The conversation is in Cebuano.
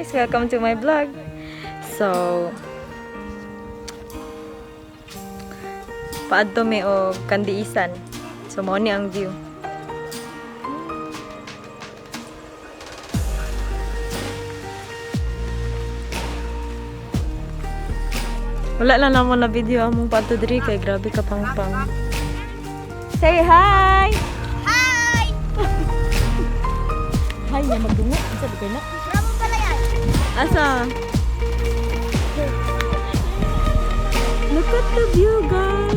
Guys! Welcome to my vlog. So, paadto mi og Kandiisan. So, mao ni ang view. Wala lang namo na video among paadto diri kay grabe ka pangpang. Say hi! Hi! Hi niya magdungo. Sabi ko na. Bravo pala yan. Asa? Look at the view, guys.